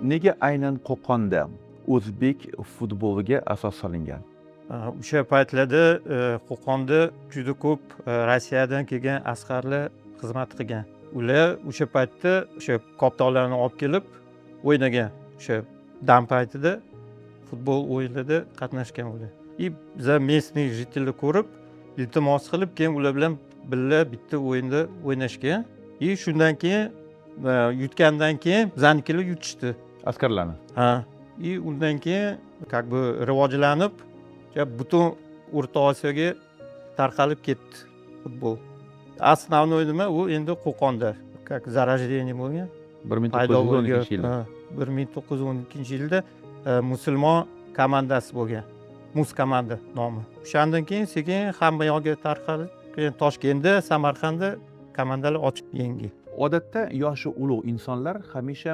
Nega aynan Qo'qonda o'zbek futboliga asos solingan? O'sha paytlarda Qo'qonda juda ko'p Rossiyadan kelgan askarlar xizmat qilgan. Ular o'sha paytda o'sha koptoklarni olib kelib o'ynagan. O'sha dam paytida futbol o'yinlarida qatnashgan ular. И biza, местный житель lar ko'rib, iltimos qilib, keyin ular bilan birga bitta o'yinda o'ynashgan. И shundan keyin yutgandan keyin bizanikilar yutishdi. Askarlarni. Ha, и undan keyin как бы rivojlanib, butun O'rta Osiyoga tarqalib ketdi futbol. Основной nima, u endi Qo'qonda как зарождение bo'lgan. bir ming paydo to'qqiz yuz o'n bo'lgan. ikkinchi yilda. Ha, 1912-yilda musulmon komandasi bo'lgan, mus komanda nomi. O'shandan keyin sekin hamma yoqqa tarqalib, keyin Toshkentda, Samarqandda komandalar ochib yangi. Odatda yoshi ulug' insonlar hamisha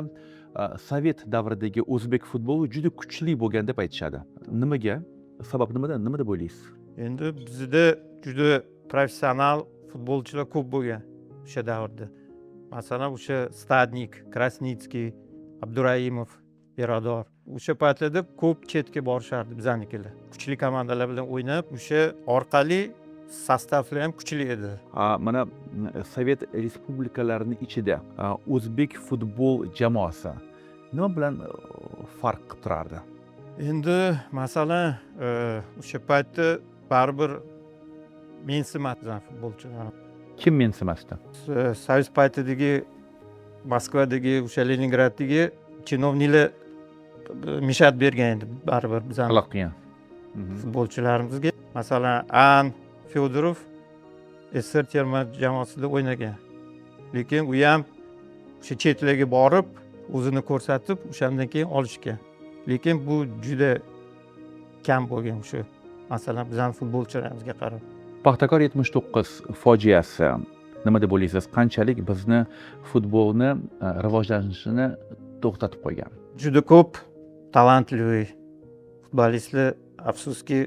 sovet davridagi o'zbek futboli juda kuchli bo'lgan deb aytishadi. Nimaga? Sabab nimada, nima deb o'ylaysiz? Endi bizda juda professional futbolchilar ko'p bo'lgan o'sha davrda. Masalan, o'sha Stadnik, Krasnitskiy, Abduraimov Berador. O'sha paytlarda ko'p chetga borishardi bizanikilar, kuchli komandalar bilan o'ynab, o'sha orqali состав lar ham kuchli edi. Mana sovet respublikalarini ichida o'zbek futbol jamoasi nima bilan farq qilib turardi? Endi masalan, o'sha paytda baribir mensimadi bizani futbolchilar. Kim mensimasdi? Soyuz paytidagi Moskvadagi, o'sha Leningraddagi чиновник lar мешать bergan endi baribir bizani Xalaqit qilgan. Futbolchilarimizga. Masalan, An Fyodorov SSSR terma jamoasida o'ynagan, lekin u ham o'sha chetlarga borib, o'zini ko'rsatib, o'shandan keyin olishgan. Lekin bu juda kam bo'lgan o'sha, masalan, bizani futbolchilarimizga qarab. Paxtakor 79 fojiasi, nima deb o'ylaysiz, qanchalik bizni futbolni rivojlanishini to'xtatib qo'ygan? Juda ko'p talantli futbolistlar, afsuski,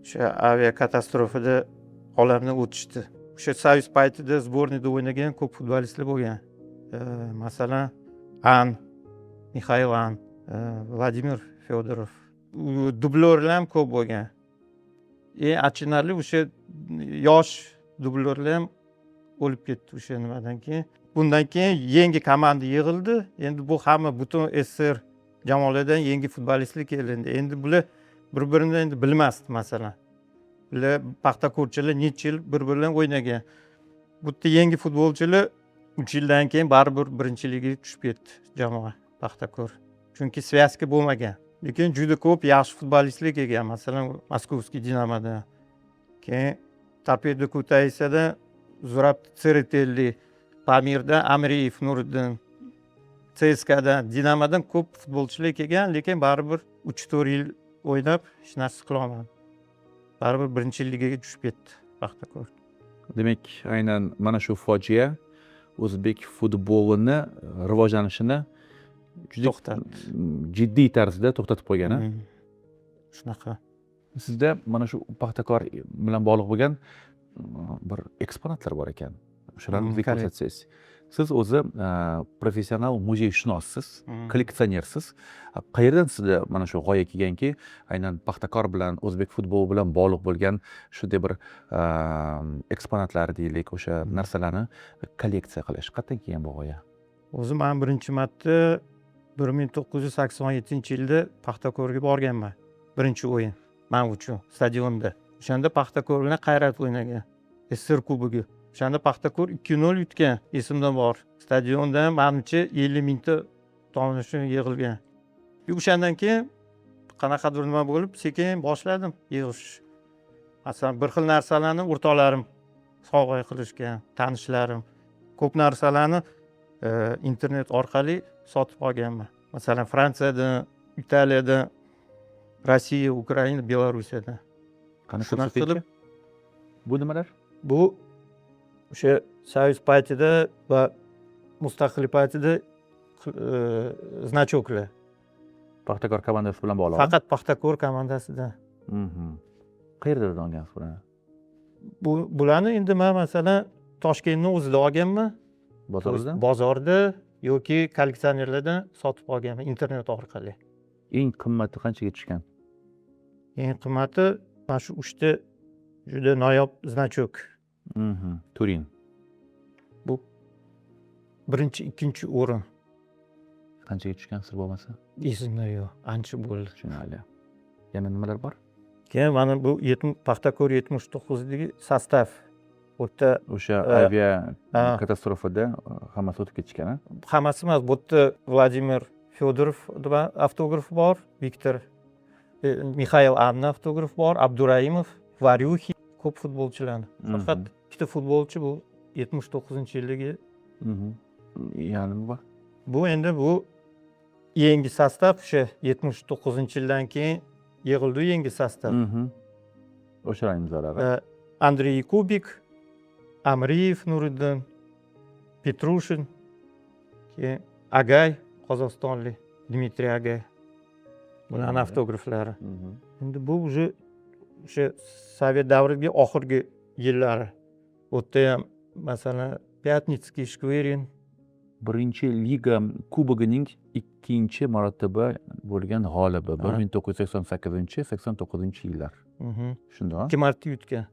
o'sha aviakatastrofada olamdan o'tishdi. O'sha soyuz paytida сборный da o'ynagan ko'p futbolistlar bo'lgan. Masalan, An Mixail An, Vladimir Fyodorov. Dublyorlar ham ko'p bo'lgan. Eng achinarli, o'sha yosh dublyorlar ham o'lib ketdi o'sha nimadan keyin. Bundan keyin yangi komanda yig'ildi. Endi bu hamma butun SSSR jamoalardan yangi futbolistlar kelindi. Endi bular bir birini endi bilmasdi. Masalan, bular paxtakorchilar necha yil bir biri bilan o'ynagan. Bu yerda yangi futbolchilar 3 yildan keyin baribir birinchi ligaga tushib ketdi jamoa Paxtakor, chunki связка bo'lmagan. Lekin juda ko'p yaxshi futbolistlar kelgan. Masalan, московский Dinamodan, keyin Torpedo Kutaisidan Zurab Tsereteli, Pamirdan Amriyev Nuriddin, CSKAdan, Dinamodan ko'p futbolchilar kelgan. Lekin baribir 3-4 yil o'ynab, hech narsa qilolmadi, baribir birinchi ligaga tushib ketdi Paxtakor. Demak, aynan mana shu fojia o'zbek futbolini rivojlanishini juda To'xtatdi. jiddiy tarzda to'xtatib qo'ygan, a? Shunaqa. Sizda mana shu Paxtakor bilan bog'liq bo'lgan bir eksponatlar bor ekan, o'shalarni bizga ko'rsatsangiz. Siz o'zi professional muzeyshunosiz, kolleksionersiz. Qayerdan sizda mana shu g'oya kelganki, aynan Paxtakor bilan, o'zbek futboli bilan bog'liq bo'lgan shunday bir eksponatlar deylik, o'sha narsalarni kolleksiya qilish? Qayerdan kelgan bu g'oya? O'zi man birinchi marta 1987-yilda Paxtakorga borganman. Birinchi o'yin man uchun stadionda. O'shanda Paxtakor bilan Qayrat o'ynagan, SSSR kubogi. O'shanda Paxtakor 2-0 yutgan, esimda bor. Stadionda manimcha 50 000 ta tomoshabin yig'ilgan. И o'shandan keyin qanaqadir nima bo'lib, sekin boshladim yig'ish. Masalan, bir xil narsalarni o'rtoqlarim sovg'a qilishgan, tanishlarim. Ko'p narsalarni internet orqali sotib olganman. Masalan, Fransiyadan, Italiyadan, Rossiya, Ukraina, Belorussiyadan. Qani, Shunaqa ko'rsatingchi. qilib. Bu nimalar? Bu o'sha soyuz paytida va mustaqillik paytida значок lar. Paxtakor komandasi bilan bog'liq? Faqat Paxtakor komandasida. Qayerdan olgansiz bularni? Bularni endi man, masalan, Toshkentni o'zida olganman. Bozorda? Bozorda. Yoki kolleksionerlardan sotib olganman internet orqali. Eng qimmati qanchaga tushgan? Eng qimmati mana shu uchta juda noyob значок. Turin. Bu birinchi, ikkinchi o'rin. Qanchaga tushgan, sir bo'lmasa? Esimda yo'q, ancha bo'ldi. Tushunarli. Yana nimalar bor? Keyin mana bu Paxtakor 79dagi состав. U yerda O'sha avia katastrofada hammasi o'tib ketishgan, a? Hammasi emas, bu yerda Vladimir Fedorov avtografi bor, Viktor Mixail Anna avtografi bor, Abduraimov, Varyuxin, ko'p futbolchilarni. Faqat ikkita futbolchi bu 79-yildagi. Yana nima bor? Bu endi bu yangi состав, o'sha 79-yildan keyin yig'ildi yangi состав. O'shalar imzolari. Andrey Yakubik, Amriyev Nuriddin, Petrushin, keyin Agay, qozog'istonlik Dmitriy Agay. Bularni avtograflari. Endi bu уже o'sha sovet davriga oxirgi yillari. U yerda ham, masalan, Pyatnitskiy, Shkverin. Birinchi liga kubogining ikkinchi marotaba bo'lgan g'olibi, 1988, 89-yillar. Shundoq. Ikki marta yutgan.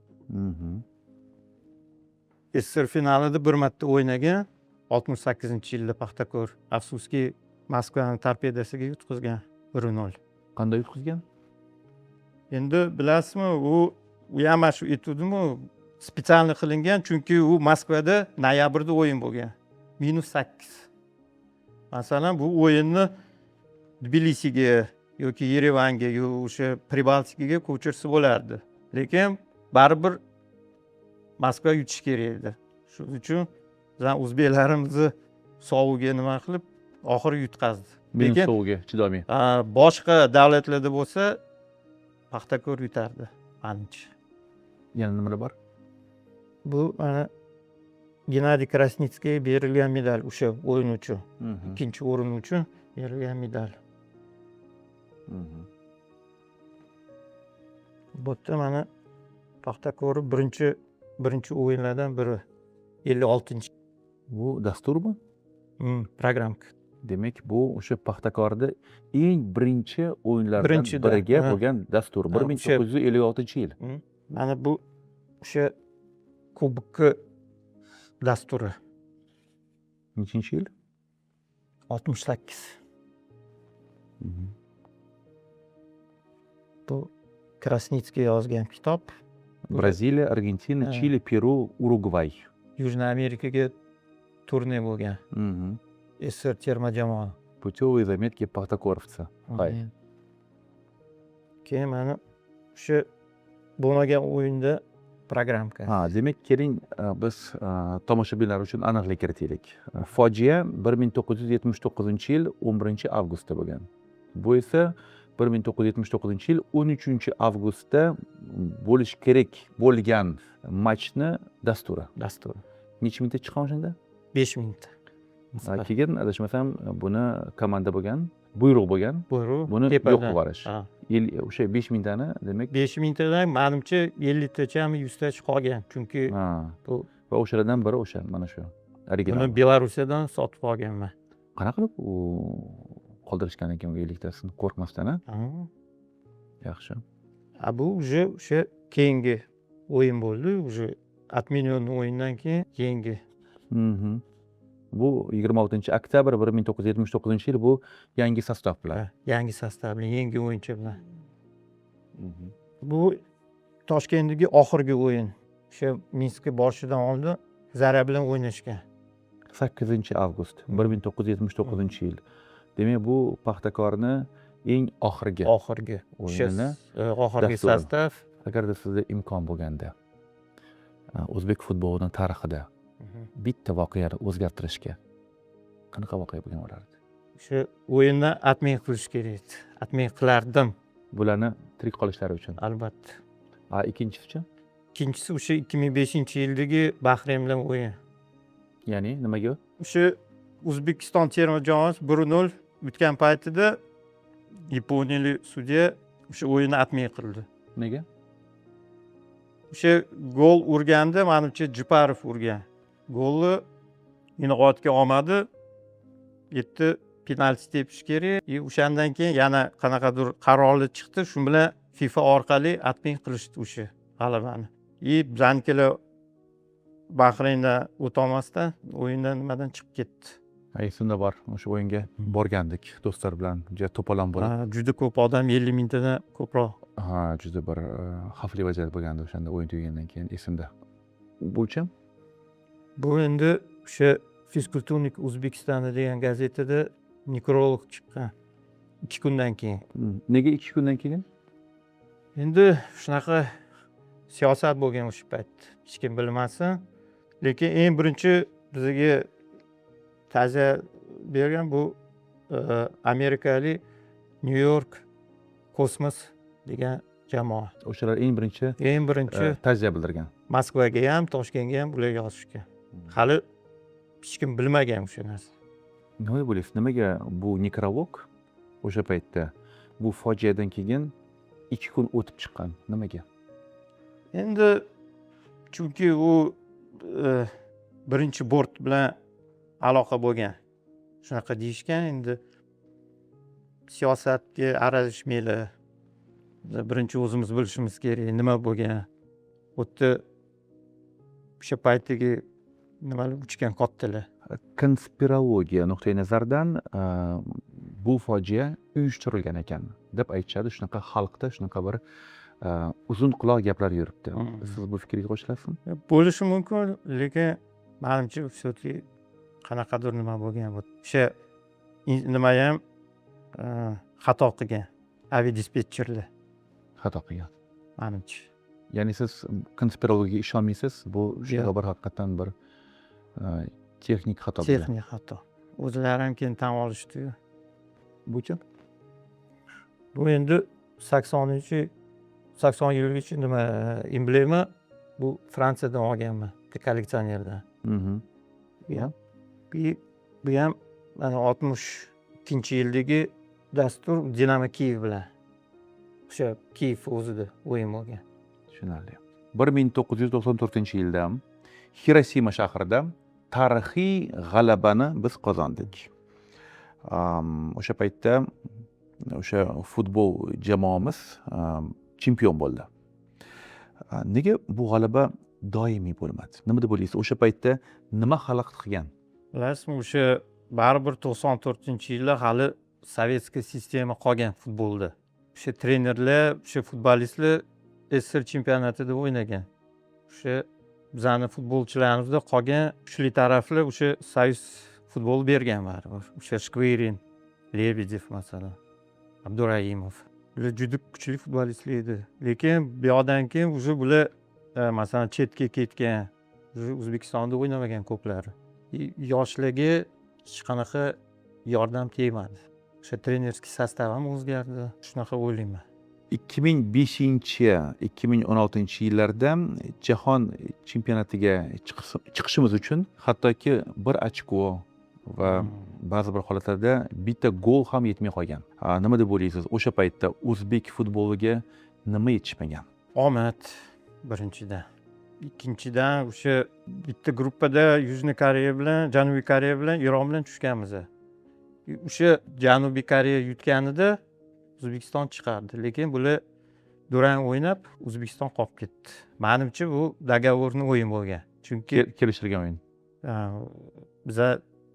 SSSR finalida bir marta o'ynagan 68-yilda Paxtakor. Afsuski, Moskvani Torpedosiga yutqizgan 1:0. Qanday yutqizgan? Endi bilasizmi, u ham mana shu aytuvdimu, специально qilingan, chunki u Moskvada noyabrda o'yin bo'lgan. -8. Masalan, bu o'yinni Tbilisiga yoki Yerevanga yo o'sha Pribaltikaga ko'chirsa bo'lardi. Lekin baribir Moskva yutishi kerak edi. Shuning uchun bizani o'zbeklarimizni sovuqga nima qilib, oxiri yutqazdi. Minus Lekin sovuqga chidolmay. Boshqa davlatlarda bo'lsa, Paxtakor yutardi, manimcha. Yana nimalar bor? Bu mana Gennadiy Krasnitskiyga berilgan medal o'sha o'yin uchun. Ikkinchi o'rin uchun berilgan medal. Bu yerda mana Paxtakor birinchi o'yinlardan biri, 56. Bu dasturmi? Программка. Demak, bu o'sha Paxtakorda eng birinchi o'yinlardan Birinchida, biriga ha. bo'lgan dastur. Ha, 1956-yil. Mana bu o'sha kubokni dasturi. Nechinchi yil? 68. Bu Krasnitskiy yozgan kitob. Braziliya, Argentina, Ha. Chili, Peru, Urugvay. Южный Amerikaga turne bo'lgan. SSR terma jamoa. Путевые заметки пахтакоровца. Hay. Keyin mana o'sha bo'lmagan o'yinda программка. Ha, demak, keling, biz tomoshabinlar uchun aniqlik kiritaylik. Fojia 1979-yil 11 avgustda bo'lgan. Bu esa 1979-yil 13 avgustda bo'lishi kerak bo'lgan matchni dasturi. Dasturi. Necha minutda chiqqan o'shanda? 5 minutda. Keyin adashmasam, buni komanda bo'lgan, buyruq bo'lgan. Buyruq Buni yo'q tepadan. qilib yuborish. Ha. O'sha 5 mingtani, demak, 5 mingtadan manimcha 50tachami, 100tacha qolgan. Chunki bu va o'shalardan biri o'sha mana shu original. Buni Belorussiyadan sotib olganman. Qanaqa qilib u qoldirishgan ekan u 50tasini qo'rqmasdan, a? Ha. Yaxshi. A bu уже o'sha keyingi o'yin bo'ldi. Уже отмененный o'yindan keyin keyingi. Bu 26 oktyabr 1979-yil, bu yangi состав bilan. Ha, yangi состав bilan, yangi o'yinchi bilan. Bu Toshkentdagi oxirgi o'yin. O'sha Minskka borishidan oldin Zarya bilan o'ynashgan. 8 avgust 1979-yil. Demak, bu Paxtakorni eng oxirgi Oxirgi. O'sha o'yinini oxirgi dasturi. состав. Agarda sizda imkon bo'lganda, o'zbek futbolini tarixida bitta voqeani o'zgartirishga, qanaqa voqea bo'lgan bo'lardi? O'sha o'yinni отмен qilish kerak edi. Отмен qilardim. Bularni tirik qolishlari uchun. Albatta. A ikkinchisichi? Ikkinchisi o'sha 2005-yildagi Bahrayn bilan o'yin. Ya'ni nimaga? O'sha O'zbekiston terma jamoasi 1:0 yutgan paytida yaponiyalik sudya o'sha o'yinni отмен qildi. Nega? O'sha gol urganda, manimcha, Jeparov urgan. Golni inobatga olmadi. Yerda penalti tepish kerak и o'shandan keyin yana qanaqadir qarorlar chiqdi. Shu bilan FIFA orqali отмен qilishdi o'sha g'alabani и bizanikilar Bahrayndan o'tolmasdan o'yindan, nimadan chiqib ketdi. Esimda bor, o'sha o'yinga borgandik do'stlar bilan, juda to'polon bo'lib. Ha, juda ko'p odam, 50 mingtadan ko'proq. Ha, juda bir xavfli vaziyat bo'lgandi o'shanda, o'yin tugagandan keyin, esimda. Buchi? Bu endi o'sha "Физкультурник Узбекистана" degan gazetada nekrolog chiqqan 2 kundan keyin. Nega 2 kundan keyin? Endi shunaqa siyosat bo'lgan o'sha payt, hech kim bilmasin, lekin eng birinchi bizga ta'ziya bergan bu amerikalik Nyu York Kosmos degan jamoa. O'shalar eng birinchi Eng birinchi ta'ziya bildirgan. Moskvaga ham, Toshkentga ham ular yozishgan. Hali hech kim bilmagan o'sha narsa. Nima deb o'ylaysiz, nimaga bu nekrolog o'sha paytda, bu fojiadan keyin 2 kun o'tib chiqqan, nimaga? Endi chunki u birinchi bort bilan aloqa bo'lgan, shunaqa deyishgan. Endi siyosatga aralashmanglar. Biz birinchi o'zimiz bilishimiz kerak nima bo'lgan u yerda. O'sha paytdagi nimalar uchgan, kattalar. Konspirologiya nuqtai nazaridan bu fojia uyushtirilgan ekan deb aytishadi. Shunaqa xalqda shunaqa bir uzun quloq gaplar yuribdi. Siz bu fikrga qo'shilasizmi? Bo'lishi mumkin, lekin manimcha, все таки qanaqadir nima bo'lgan bu. O'sha nima ham xato qilgan, aviadispetcherlar. Xato qilgan. Manimcha. Ya'ni siz konspirologiyaga ishonmaysiz, bu shunaqa Yo'q. bir haqiqatdan bir texnik xato bo'lgan. Texnik xato, o'zlari ham keyin tan olishdiyu. Buchi? Bu endi 80 yilgacha nima, emblema bu, Fransiyadan olganman bitta kolleksionerdan. Bu ham и bu ham mana 62-yildagi dastur, Dinamo Kiyev bilan, o'sha Kiyev o'zida o'yin bo'lgan. Tushunarli. 1994-yilda Xirosima shahrida tarixiy g'alabani biz qozondik. O'sha paytda o'sha futbol jamoamiz chempion bo'ldi. Nega bu g'alaba doimiy bo'lmadi? Nima deb o'ylaysiz, o'sha paytda nima xalaqit qilgan? Bilasizmi, o'sha baribir 94-yilda hali советская система qolgan futbolda. O'sha trenerlar, o'sha futbolistlar СССР chempionatida o'ynagan. O'sha bizani futbolchilarimizda qolgan kuchli taraflar o'sha союз futboli bergan baribir. O'sha Shkvirin, Lebedev, masalan, Abduraimov, ular juda kuchli futbolistlar edi. Lekin bu yoqdan keyin уже bular masalan, chetga ketgan, уже O'zbekistonda o'ynamagan ko'plari. И yoshlarga hech qanaqa yordam tegmadi. O'sha тренерский состав ham o'zgardi, shunaqa o'ylayman. 2005, 2016 yillarda jahon chempionatiga chiqishimiz uchun hattoki bir ochko va ba'zi bir holatlarda bitta gol ham yetmay qolgan. Nima deb o'ylaysiz, o'sha paytda o'zbek futboliga nima yetishmagan? Omad birinchidan, ikkinchidan o'sha bitta gruppada Южный Koreya bilan, Janubiy Koreya bilan, Eron bilan tushganmiz. O'sha Janubiy Koreya yutganida O'zbekiston chiqardi, lekin bular durang o'ynab, O'zbekiston qolib ketdi. Manimcha, bu договорный o'yin bo'lgan, chunki Kelishtirilgan o'yin. Biza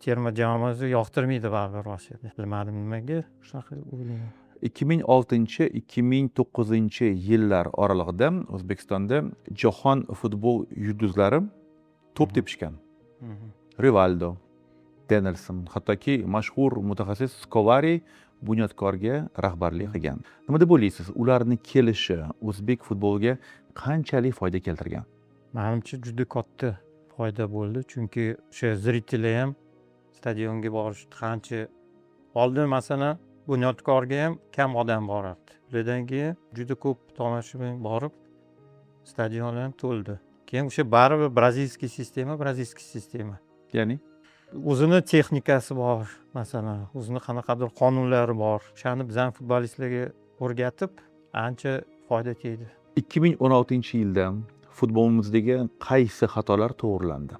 terma jamoamizni yoqtirmaydi baribir Rossiyada, bilmadim nimaga, shunaqa o'ylayman. 2006, 2009 yillar oralig'ida O'zbekistonda jahon futbol yulduzlari to'p tepishgan. Rivaldo, Denelson, hattoki mashhur mutaxassis Skolari Bunyodkorga rahbarlik qilgan. Nima deb o'ylaysiz, ularni kelishi o'zbek futboliga qanchalik foyda keltirgan? Manimcha, juda katta foyda bo'ldi, chunki o'sha зрители ham stadionga borishdi qancha. Oldin, masalan, Bunyodkorga ham kam odam borardi. Ulardan keyin juda ko'p tomoshabin borib, stadionlar ham to'ldi. Keyin o'sha baribir бразильский система, бразильский система. Ya'ni? O'zini texnikasi bor, masalan, o'zini qanaqadir qonunlari bor. O'shani bizani futbolistlarga o'rgatib, ancha foyda tegdi. 2016-yilda futbolimizdagi qaysi xatolar to'g'rilandi,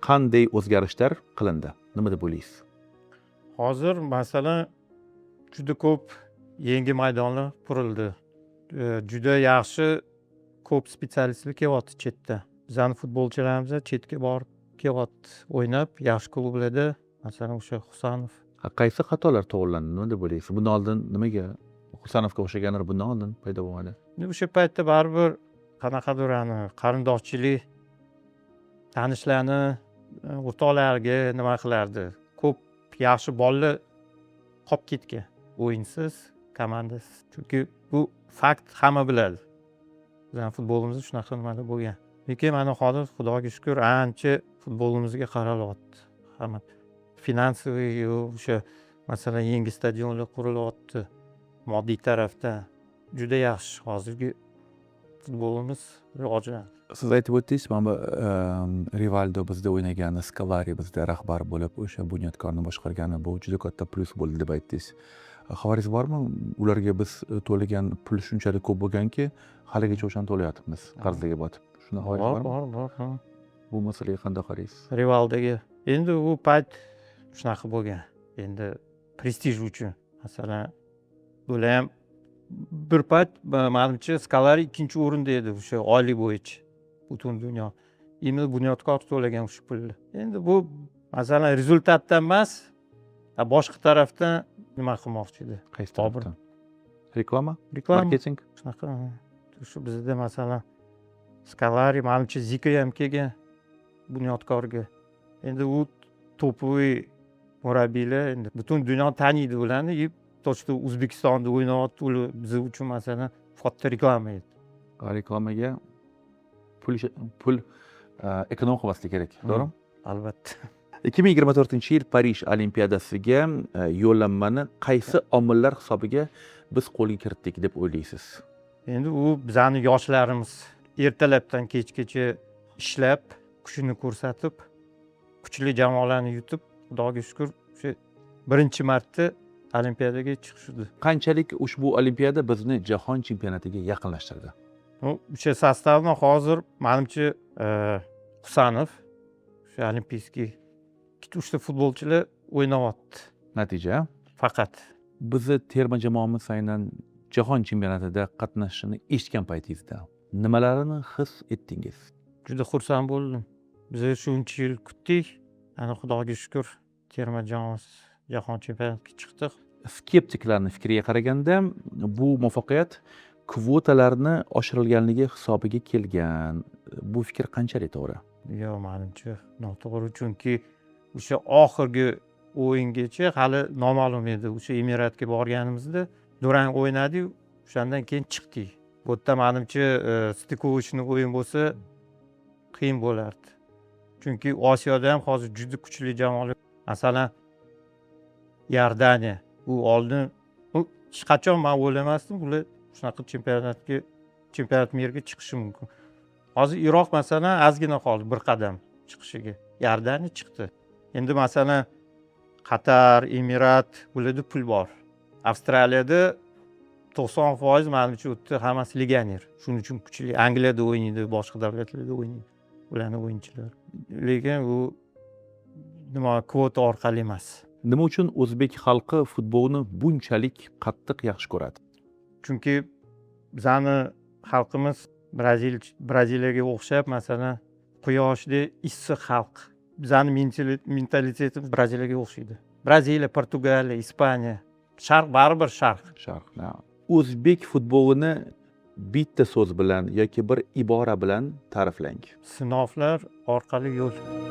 qanday o'zgarishlar qilindi, nima deb o'ylaysiz? Hozir, masalan, juda ko'p yangi maydonlar qurildi. Juda yaxshi, ko'p специалист lar kelyapti chetdan. Bizani futbolchilarimiz ham chetga borib kelyapti o'ynab, yaxshi klublarda, masalan, o'sha Husanov. Qaysi xatolar to'g'irlandi, nima deb o'ylaysiz? Bundan oldin nimaga Husanovga o'xshaganlar bundan oldin paydo bo'lmadi? Endi o'sha paytda baribir qanaqadir ani qarindoshchilik, tanishlarni, o'rtoqlarga nima qilardi. Ko'p yaxshi bolalar qolib ketgan o'yinsiz, komandasiz. Chunki bu fakt, hamma biladi, bizani futbolimizda shunaqa nimalar bo'lgan. Lekin mana hozir, Xudoga shukur, ancha futbolimizga qaralyapti hamma, финансовый, o'sha, masalan, yangi stadionlar qurilyapti, moddiy tarafdan juda yaxshi, hozirgi futbolimiz rivojlandi. Siz aytib o'tdingiz, mana bu Rivaldo bizda o'ynagani, Skolari bizda rahbar bo'lib, o'sha Bunyodkorni boshqargani, bu juda katta plyus bo'ldi deb aytdingiz. Xabaringiz bormi, ularga biz to'lagan pul shunchalik ko'p bo'lganki, haligacha o'shani to'layapmiz, qarzga botib. Shuni xabaringiz Bor. bormi? Bor, ha. Bu masalaga qanday qaraysiz? Rivaldoga endi u payt shunaqa bo'lgan, endi prestij uchun. Masalan, bular ham bir payt, manimcha, Skolari ikkinchi o'rinda edi o'sha oylik bo'yicha butun dunyo. Именно Bunyodkor to'lagan o'sha pulni. Endi bu, masalan, результат dan emas, boshqa tarafdan nima qilmoqchi edi. Qaysi Bobur. tarafdan? Reklama? Reklama. Marketing? Shunaqa, ha. Shu bizda, masalan, Skolari, manimcha, Ziko ham kelgan Bunyodkorga. Endi u топовый murabbiylar, endi butun dunyo taniydi ularni. И то, что O'zbekistonda o'ynayapti, ular biz uchun, masalan, katta reklama edi. Reklamaga pul эконом qilmaslik kerak, to'g'rimi? Albatta. 2024 yil Parij Olimpiadasiga yo'llanmani qaysi omillar hisobiga biz qo'lga kiritdik deb o'ylaysiz? Endi u bizani yoshlarimiz ertalabdan kechgacha ishlab, kuchini ko'rsatib, kuchli jamoalarni yutib, Xudoga shukur, o'sha birinchi marta Olimpiadaga chiqishdi. Qanchalik ushbu Olimpiada bizni jahon chempionatiga yaqinlashtirdi? Ну, o'sha состав ni hozir, manimcha, Husanov, o'sha олимпийский ikkita uchta futbolchilar o'ynayapti. Natija. Faqat. Bizni terma jamoamiz aynan jahon chempionatida qatnashishini eshitgan paytingizda nimalarni his etdingiz? Juda xursand bo'ldim. Biz shuncha yil kutdik, ana, Xudoga shukur, terma jamoamiz jahon chempionatiga chiqdi. Skeptiklarni fikriga qaraganda, bu muvaffaqiyat kvotalarni oshirilganligi hisobiga kelgan. Bu fikr qanchalik to'g'ri? Yo'q, manimcha, noto'g'ri, chunki o'sha oxirgi o'yingacha hali noma'lum edi. O'sha Emiratga borganimizda durang o'ynadik, o'shandan keyin chiqdik. Bu yerda, manimcha, стыковочный o'yin bo'lsa, qiyin bo'lardi, chunki Osiyoda ham hozir juda kuchli jamoalar, masalan, Iordaniya. U oldin u hech qachon man o'ylamasdim, ular shunaqa chempionatga, чемпионат мир ga chiqishi mumkin. Hozir Iroq, masalan, ozgina qoldi bir qadam chiqishiga. Iordaniya chiqdi. Endi, masalan, Qatar, Emirat, ularda pul bor. Avstraliyada 90%, manimcha, u yerda hammasi legioner, shuning uchun kuchli. Angliyada o'ynaydi, boshqa davlatlarda o'ynaydi ularni o'yinchilari. Lekin u nima, kvota orqali emas. Nima uchun o'zbek xalqi futbolni bunchalik qattiq yaxshi ko'radi? Chunki bizani xalqimiz Braziliyaga o'xshab, masalan, quyoshdek issiq xalq. Bizani mentalitetimiz Braziliyaga o'xshaydi. Braziliya, Portugaliya, Ispaniya, sharq, baribir sharq. Sharq. O'zbek futbolini bitta so'z bilan yoki bir ibora bilan ta'riflang. Sinovlar orqali yo'l.